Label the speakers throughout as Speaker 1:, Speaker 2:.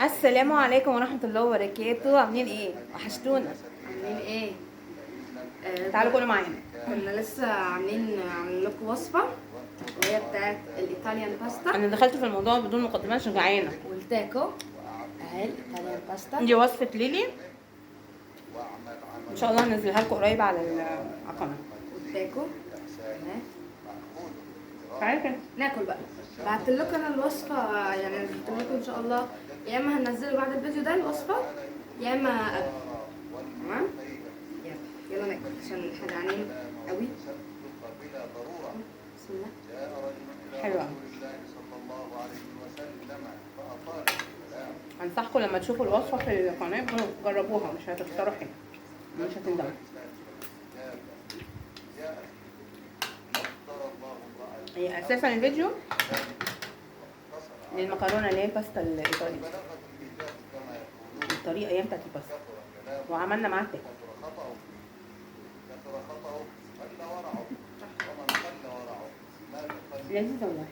Speaker 1: السلام عليكم ورحمة الله وبركاته. عاملين ايه؟ وحشتونا.
Speaker 2: عاملين ايه؟
Speaker 1: تعالوا كلوا معانا.
Speaker 2: كنا لسه عاملين لكم وصفه وهي بتاعت ال Italian pasta.
Speaker 1: انا دخلت في الموضوع بدون مقدمات عشان جعانة.
Speaker 2: والتاكو اهي ال Italian pasta.
Speaker 1: دي وصفة ليلي، ان شاء الله هنزلها لكم قريب على القناة.
Speaker 2: والتاكو تمام.
Speaker 1: تعالي كده
Speaker 2: ناكل بقى. بعت لكم انا الوصفة، يعني نزلت لكم ان شاء الله، يا اما هنزله بعد الفيديو ده الوصفة يا اما قبل. تمام، يلا يلا ناكل عشان احنا جعانين قوي. بسم الله.
Speaker 1: حلوة. انصحكم لما تشوفوا الوصفة في القناة جربوها، مش هتخسروا حاجة، مش هتندموا. هي اساسا الفيديو للمكرونه اللي هي الباستا الايطالي، الطريقة هي بتاعت الباستا، وعملنا معاها تاكو. لذيذة والله.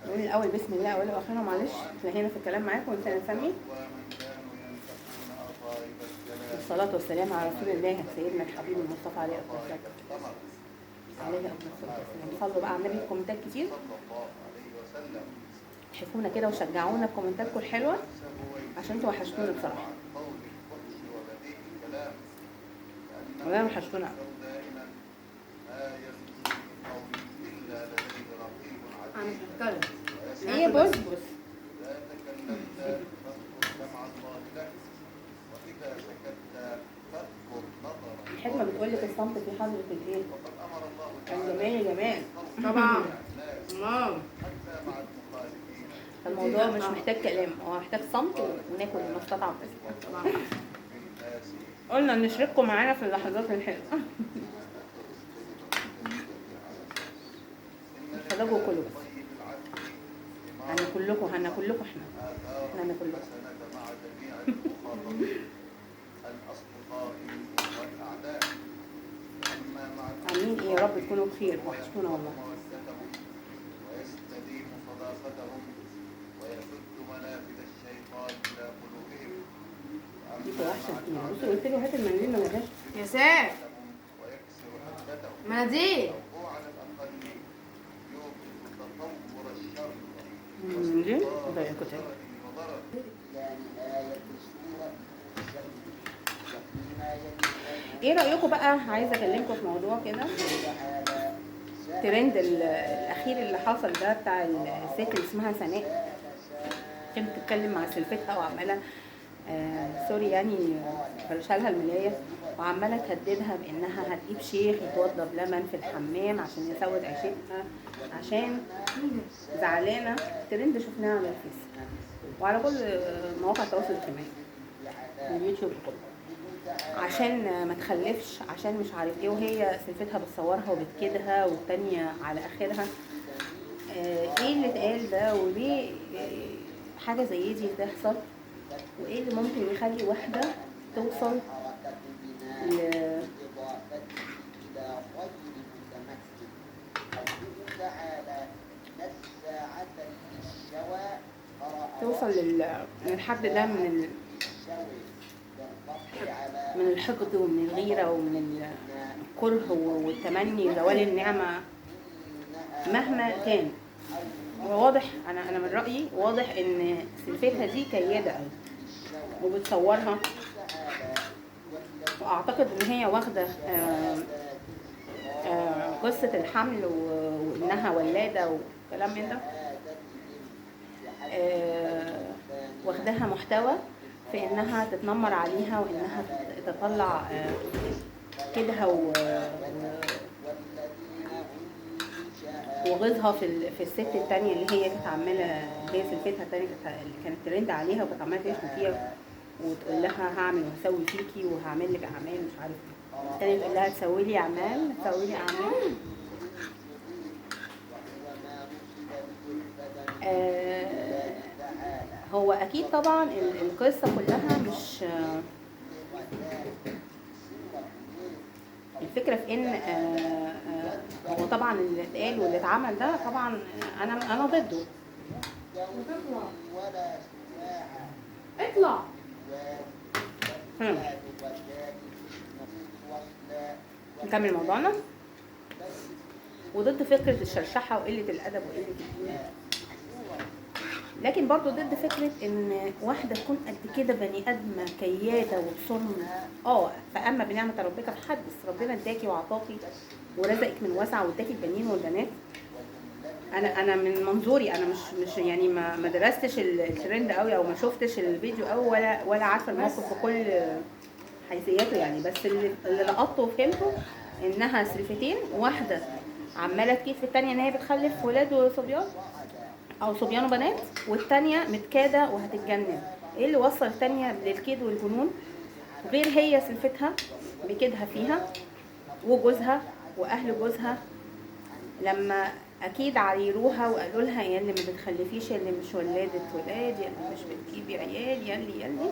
Speaker 1: نقول الاول بسم الله اولا واخيرا، معلش تلاقينا في الكلام معاكم ونسينا نسمي. والصلاة والسلام على رسول الله سيدنا الحبيب المصطفى عليه أفضل الصلاة والسلام. صلوا بقى على النبي في كومنتات كتير، تحفونا كده وشجعونا بكومنتاتكم الحلوة عشان انتوا وحشتونا بصراحة، والله وحشتونا.
Speaker 2: انا مش هتكلم.
Speaker 1: ايه بص بص الحكمة بتقول لك الصمت في حضرة الايه؟ الجمال جمال.
Speaker 2: طبعا. مام.
Speaker 1: الموضوع مش محتاج كلام، هو محتاج صمت وناكل ونستطعم بس.
Speaker 2: طبعا.
Speaker 1: قلنا نشارككم معانا في اللحظات الحلوة. اتفرجوا كله بس. هناكل لكم هناكل لكم احنا هناكل لكم. عاملين ايه؟ يا رب تكونوا بخير، وحشتونا والله. دي وحشة كتير. بصي قلت له هات المنديل ما جابش.
Speaker 2: يا سيف مناديل.
Speaker 1: المنديل ده يا كتاب. ايه رايكم بقى؟ عايزه اكلمكم في موضوع كده، ترند الاخير اللي حصل ده بتاع الست اللي اسمها سناء، كانت بتتكلم مع سلفتها وعماله sorry يعني فرشالها الملايه، وعماله تهددها بانها هتجيب شيخ يتوضى بلبن في الحمام عشان يسود عيشتها، عشان زعلانة. ترند شفناه على الفيس وعلى كل مواقع التواصل الاجتماعي اليوتيوب كله، عشان ما تخلفش، عشان مش عارف ايه، وهي سلفتها بتصورها وبتكدها والتانية على اخرها. ايه اللي اتقال ده؟ وليه حاجة زي دي تحصل؟ وايه اللي ممكن يخلي واحدة توصل توصل للحد ده من الحقد ومن الغيرة ومن الكره والتمني وزوال النعمة مهما كان؟ وواضح انا من رأيي واضح ان سلفتها دي كيادة قوي وبتصورها، واعتقد ان هي واخدة قصة الحمل وانها ولادة وكلام من ده، واخداها محتوى في انها تتنمر عليها وانها تطلع كدها وغيظها في الست التانية اللي هي كانت عماله، اللي هي سلفتها التانية اللي كانت ترند عليها وكانت عماله تشتم فيها وتقول لها هعمل وهسوي فيكي وهعمل لك اعمال مش عارف ايه. التانية تقول لها تسوي لي اعمال تسوي لي اعمال. هو اكيد طبعا القصة كلها مش الفكرة في ان هو طبعا اللي اتقال واللي اتعمل ده طبعا انا ضده.
Speaker 2: اطلع.
Speaker 1: نكمل موضوعنا. وضد فكرة الشرشحه وقلة الادب وقلة الدين، لكن برضو ضد فكرة ان واحدة تكون قد كده بني ادمه كياده وبصرم. فاما بنعمه ربك فحدث، ربنا اداكي وعطاكي ورزقك من واسع واداكي البنين والبنات. انا من منظوري انا مش يعني ما درستش الترند قوي او ما شفتش الفيديو قوي ولا عارفه الموقف بكل حيثياته يعني، بس اللي لقطته وفهمته انها سلفتين، واحدة عماله تكيد في الثانية ان هي بتخلف ولاد وصبيان او صبيان وبنات، والثانية متكاده وهتتجنن. ايه اللي وصل الثانية للكيد والجنون غير هي سلفتها بكيدها فيها وجوزها واهل جوزها لما اكيد عايروها وقالوا لها يا اللي ما بتخلفيش، يا اللي مش ولاده ولاد، يا اللي مش بتجيبي عيال، يا اللي يا اللي،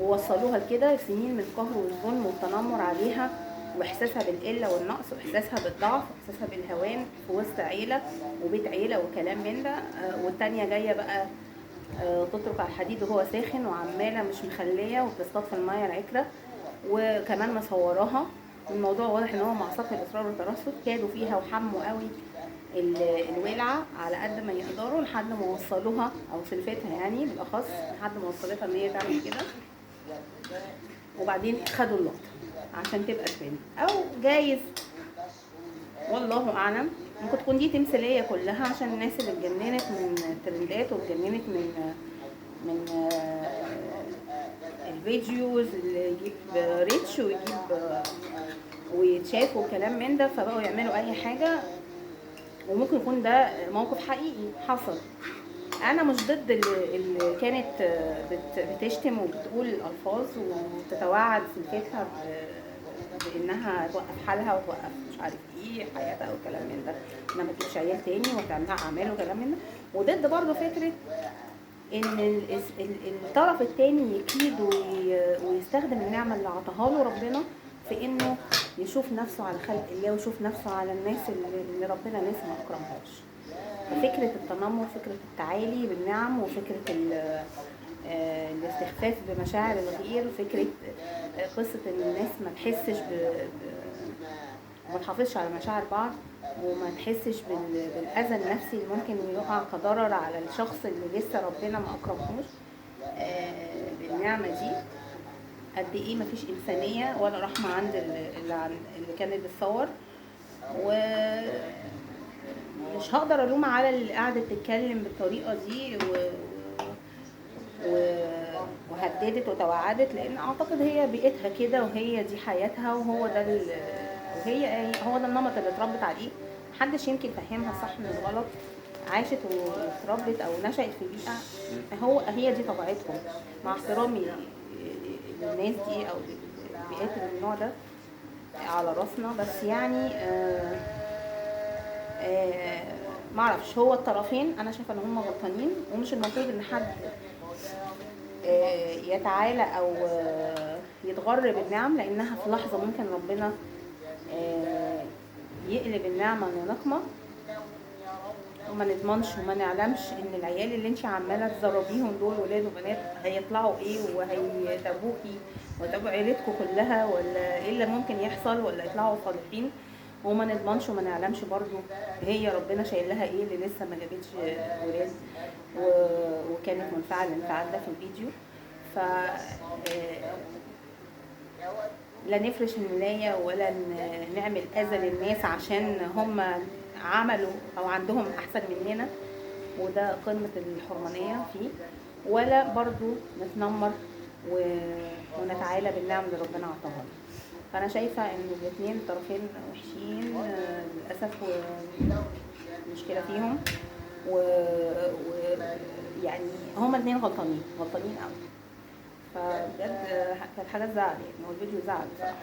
Speaker 1: ووصلوها لكده. سنين من القهر والظلم والتنمر عليها واحساسها بالقله والنقص واحساسها بالضعف واحساسها بالهوان في وسط عيله وبيت عيله وكلام من ده. والتانية جاية بقى تطرق على الحديد وهو ساخن وعماله مش مخليه وبتصطاد في المية العكره، وكمان مصوراها. الموضوع واضح ان هو مع سبق الاصرار والترصد كادوا فيها وحموا قوي الولعه على قد ما يقدروا لحد ما وصلوها، او سلفتها يعني بالاخص، لحد ما وصلتها ان هي تعمل كده. وبعدين خدوا اللقطة عشان تبقى ترند، او جايز والله اعلم ممكن تكون دي تمثيلية كلها عشان الناس اللي اتجننت من الترندات واتجننت من ال videos اللي يجيب reach ويجيب ويتشاف وكلام من ده، فبقوا يعملوا اي حاجة. وممكن يكون ده موقف حقيقي حصل. انا مش ضد اللي كانت بتشتم وبتقول الالفاظ وتتوعد سلفتها بانها توقف حالها وتوقف مش عارف ايه حياتها وكلام من ده، انها ما تجيبش عيال تاني وتعملها اعمال وكلام من ده. وضد برضه فكرة ان الطرف التاني يكيد ويستخدم النعمة اللي عطاها له ربنا في انه يشوف نفسه على خلق الله ويشوف نفسه على الناس اللي ربنا لسه ما اكرمهاش. ففكره التنمر، فكرة التعالي بالنعم، وفكره الاستخفاف بمشاعر الغير، وفكره قصة ان الناس ما تحسش وما تحافظش على مشاعر بعض، وما تحسش بالاذى النفسي اللي ممكن يقع كضرر على الشخص اللي لسه ربنا ما اكرمهوش بالنعمة دي. قد ايه مفيش انسانيه ولا رحمه عند اللي كانت بتصور. و مش هقدر الوم على اللي قاعدة تتكلم بالطريقة دي وهددت وتوعدت، لان اعتقد هي بيئتها كده وهي دي حياتها وهو ده وهي هو ده النمط اللي اتربت عليه. محدش يمكن يفهمها صح من الغلط، عاشت واتربت او نشأت في بيئة هي دي طبيعتهم. مع احترامي للناس دي او البيئات من النوع ده على راسنا، بس يعني معرفش، هو الطرفين انا شايفه ان هم غلطانين، ومش المفروض ان حد يتعالى او يتغر بالنعم، لانها في لحظة ممكن ربنا يقلب النعمة لنقمه، وما نضمنش وما نعلمش ان العيال اللي انت عماله تزربيهم دول ولاد وبنات هيطلعوا ايه، وهيتابوكي ويتابعوا عيلتكم كلها، ولا ايه اللي ممكن يحصل، ولا يطلعوا صالحين. وما نضمنش وما نعلمش برضو هي ربنا شايل لها ايه اللي لسه ما جابتش ولاد وكانت منفعه الانفعال ده في الفيديو. ف لا نفرش الملايه ولا نعمل اذى للناس عشان هم عملوا او عندهم احسن مننا، وده قمة الحرمانيه فيه، ولا برضو نتنمر ونتعالى بالنعم اللي ربنا عطاها لنا. فانا شايفه ان الاثنين الطرفين وحشين للاسف، ومشكلة فيهم، ويعني هما الاثنين غلطانين غلطانين قوي. فبجد كانت حاجة تزعل يعني، هو الفيديو زعل بصراحة.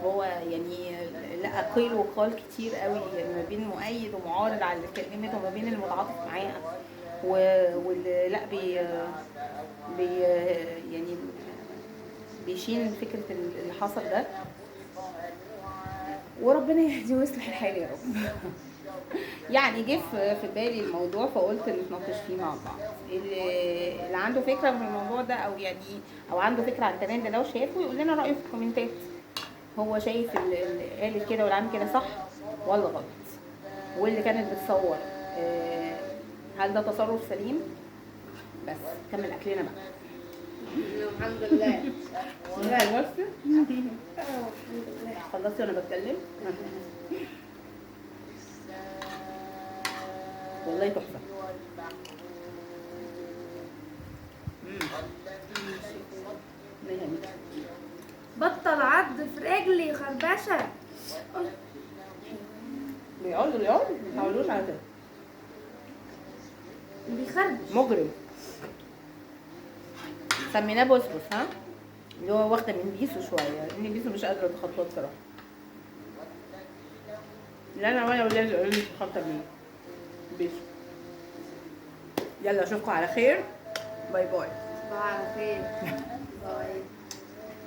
Speaker 1: هو يعني لقى قيل وقال كتير قوي، يعني ما بين مؤيد ومعارض على اللي اتكلمت، وما بين المتعاطف معاها واللي لا بي بي يعني بيشيل فكرة اللي حصل ده. وربنا يهدي ويصلح الحال يا رب. يعني جه في بالي الموضوع فقلت نتناقش فيه مع بعض. اللي عنده فكرة في الموضوع ده، او يعني او عنده فكرة عن الترند ده وشايفه، يقول لنا رايه في الكومنتات. هو شايف اللي قالت كده واللي عامل كده صح ولا غلط؟ واللي كانت بتصور هل ده تصرف سليم؟ بس كمل اكلنا بقى.
Speaker 2: الحمد لله.
Speaker 1: لا بس
Speaker 2: الحمد لله.
Speaker 1: خلصتي وانا بتكلم؟ والله تحفة.
Speaker 2: بطل عض في رجلي خربشه.
Speaker 1: بيقعدوا بيقعدوا ما تعودوش على كده.
Speaker 2: بيخربش
Speaker 1: مجرم. سميناه بوسبوس، ها، اللي هو واخده من بيسو شوية، لان بيسو مش قادرة اتخطاه بصراحة. لا انا ولا ولادي قالوا لي اتخطى مين بيسو. يلا اشوفكم على خير، bye bye.
Speaker 2: على خير، bye.